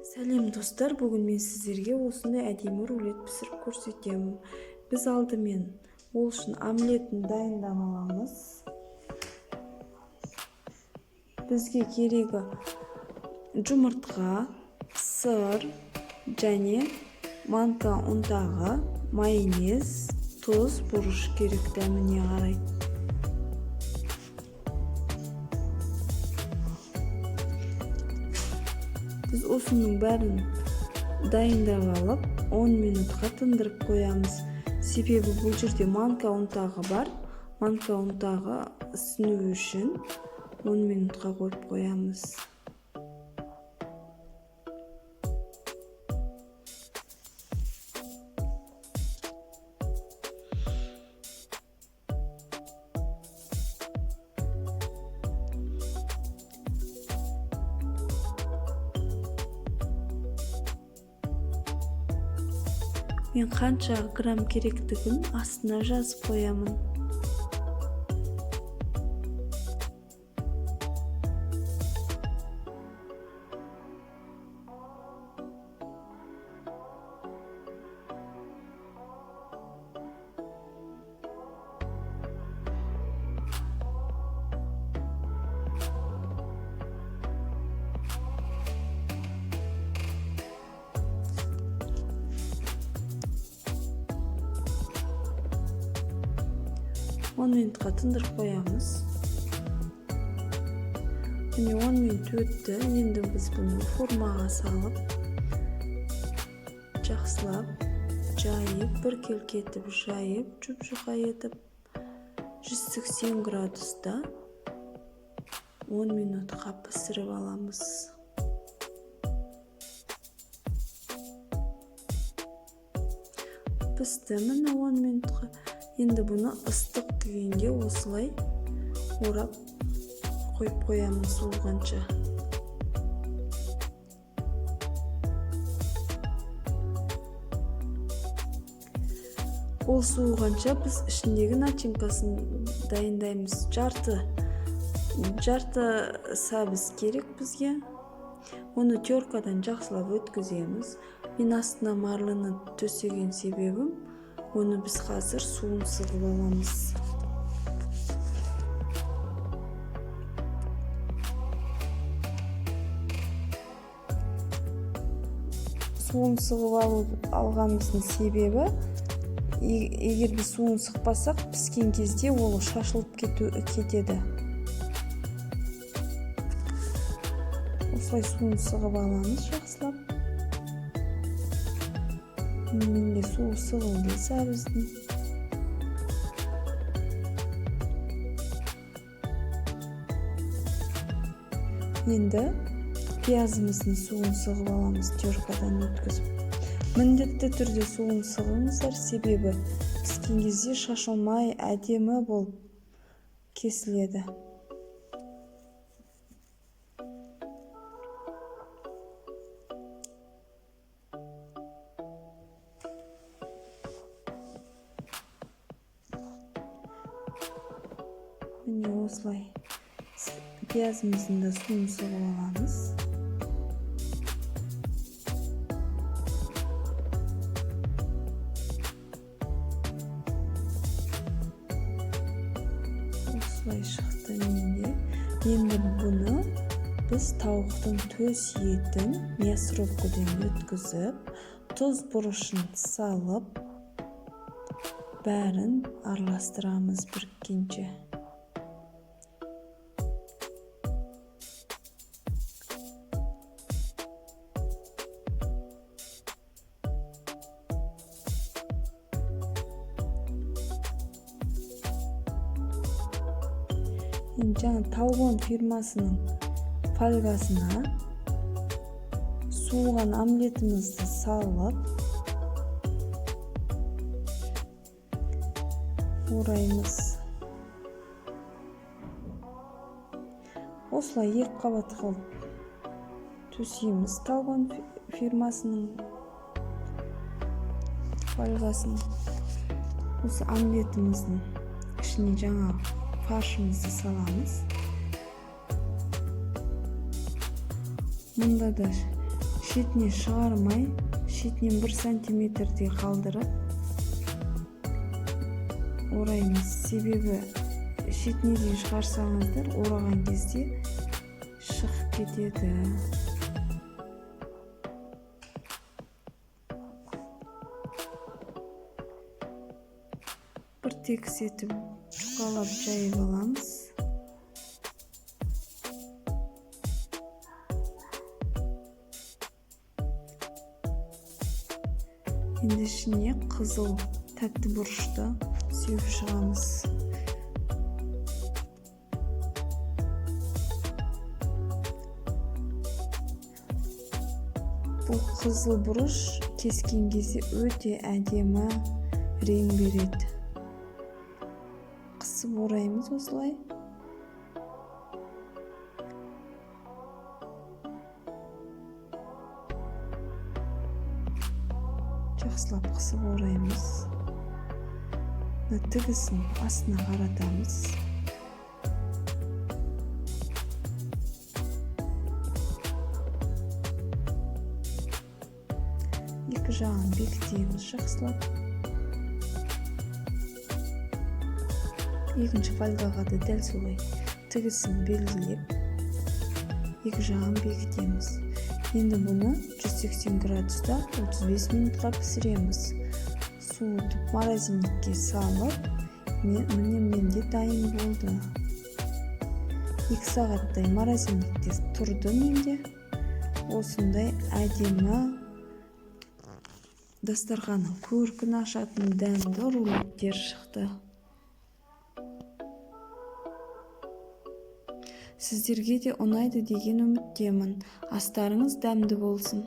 Сәлем, достар! Бүгін мен сіздерге осындай әдемі рулет пісіріп көрсетемін. Біз алдымен ол үшін омлетін дайындап аламыз. Бізге керегі жұмыртқа, сыр және манка ұнтағы, майонез, тұз, бұрыш керек дәміне қарай. Біз осының бәрін дайындап алып, 10 минутқа тындырып қоямыз. Себебі бұл жерде манка ұнтағы бар. Манка ұнтағы ісіну үшін 10 минутқа қойып қоямыз. Мен қанша грамм керектігін астына жазып қоямын. Он минутқа тындырып қоямыз. Міне, 10 минут өтті. Енді біз бұны формаға салып, жақсылап жайып, біркелкі етіп жайып, жұп жұқа етіп, 180 градуста 10 минутқа пісіріп аламыз. Пісті, міне, 10 минутқа. Енді бұны ыстық күйінде осылай орап қойып қоямын суығанша. Ол суығанша біз ішіндегі начинкасын дайындаймыз. Жарты сәбіз керек бізге. Оны теркадан жақсылап өткіземіз. Мен астына марлыны төсеген себебім, оны біз қазір суын сығып аламыз. Суын сығып алғанымыздың себебі, егер біз суын сықпасақ, піскен кезде ол шашылып кетеді. Осылай суын сығып аламыз жақсылап. Менде суы сығылды сәбіздің. Енді пиязымыздың суын сығып аламыз теркадан өткізіп. Міндетті түрде суын сығыңыздар, себебі піскен кезде шашылмай әдемі болып кесіледі. Міне, осылай пиязымыздың да суын сығып аламыз. Осылай шықты менде. Енді бұны біз тауықтың төс етін мясорубкадан өткізіп, тұз, бұрышын салып, бәрін араластырамыз біріккенше. Енді жаңа Талгон фирмасының фольгасына суыған омлетімізді салып ораймыз. Осылай екі қабат қылып төсейміз Талгон фирмасының фольгасын. Осы омлетіміздің ішіне жаңа фаршымызды саламыз. Мұнда да Шетіне шығармай, шетінен 1 сантиметрдей қалдырып ораймыз. Себебі шетіне дейін шығарсаңыздар, ораған кезде шығып кетеді. Бір тегіс етіп жұқалап жайып аламыз. Енді ішіне қызыл тәтті бұрышты сеуіп шығамыз. Бұл қызыл бұрыш кескен кезде өте әдемі рең береді. Қысып ораймыз осылай. Жақсылап қысып ораймыз. Мына тігісін астына қаратамыз. Екі жағын бекітеміз жақсылап. Екінші фольгаға да дәл солай тігісін белгілеп, екі жағын бекітеміз. Енді бұны 180 градуста 35 минутқа пісіреміз. Суытып морозильникке салып, міне менде дайын болды. 2 сағаттай морозильникте тұрды менде. Осындай әдемі дастарханның көркін ашатын дәмді рулеттер шықты. Сіздерге де ұнайды деген үміттемін. Астарыңыз дәмді болсын.